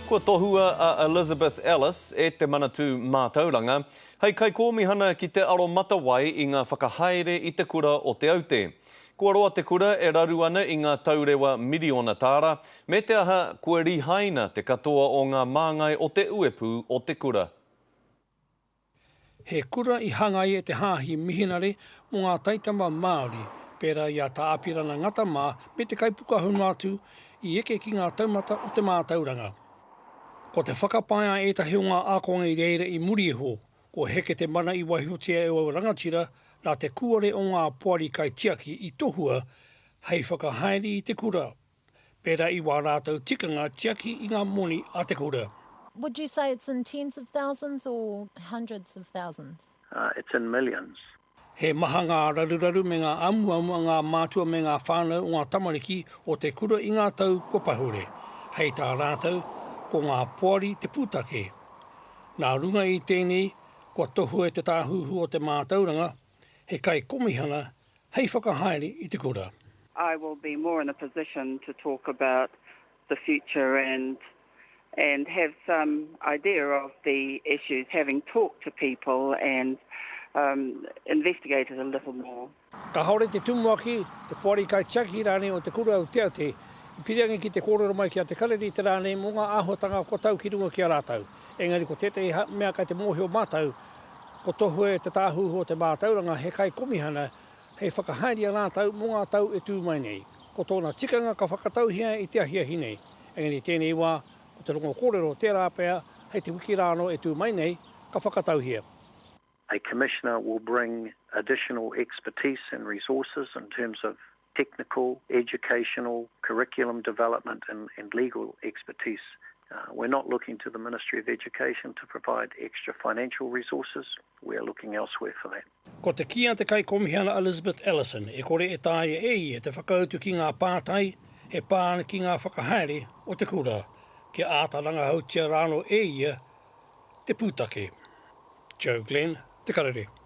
Kua tohua a Elizabeth Ellis e Te Manatū Mātauranga hei kaikōmihana ki te aromatawai i ngā whakahaere i te kura o Te Aute. Kua roa te kura e raru ana i ngā taurewa miriona tāra, me te aha, kua rihaina te katoa o ngā māngai o te uepū o te kura. He kura i hangaia e te Hāhi Mihinare mō ngā taitama Māori, pērā i a Tā Apirana Ngata mā me te kaipukahu noa atu i eke ki ngā taumata o te mātauranga. Ko te whakapae a ētahi o ngā ākonga i reira i muri iho, kua heke te mana i waihotia e aua rangatira nā te kūare o ngā poari kaitiaki i tohua hei whakahaere i te kura. Pērā i wā rātou tikanga tiaki i ngā moni a te kura. Would you say it's in tens of thousands or hundreds of thousands? It's in millions. He maha ngā raruraru me ngā amuamu a ngā mātua me ngā whānau o ngā tamariki o te kura i ngā tau kua pahure. Hei tā rātou, ko ngā poari te pūtake. Nā runga i tēnei, kua tohua e te Tāhuhu o te Mātauranga he kaikomihana hei whakahaere i te kura. I will be more in a position to talk about the future and and have some idea of the issues having talked to people and um, investigated a little more. Kāore te tumuaki, te poari kaitiaki rānei o Te Kura o Te Aute i piriangi ki te kōrero mai ki a Te Karere i te rā nei mō ngā āhuatanga kua tau ki runga ki a rātou. Engari ko tētahi mea kei te mōhio mātou, ko tohua e Te Tāhuhu o te Mātauranga he kaikomihana hei whakahaere i a rātou mō ngā tau e tū mai nei. Ko tōna tikanga ka whakatauhia i te ahiahi nei, engari i tēnei wā, ko te rongo kōrero tērā pea hei te wiki rā anō e tū mai nei, ka whakatauhia. A commissioner will bring additional expertise and resources in terms of technical, educational, curriculum development and, and legal expertise. Uh, we're not looking to the Ministry of Education to provide extra financial resources. We are looking elsewhere for that. Ko te kī a te Kaikōmihana Elizabeth Ellison e kore e taea e ia te whakautu ki ngā pātai e pā ana ki ngā whakahaere o te kura, kia āta rangahautia rānō e ia te pūtake. Joe Glenn, Te Karere.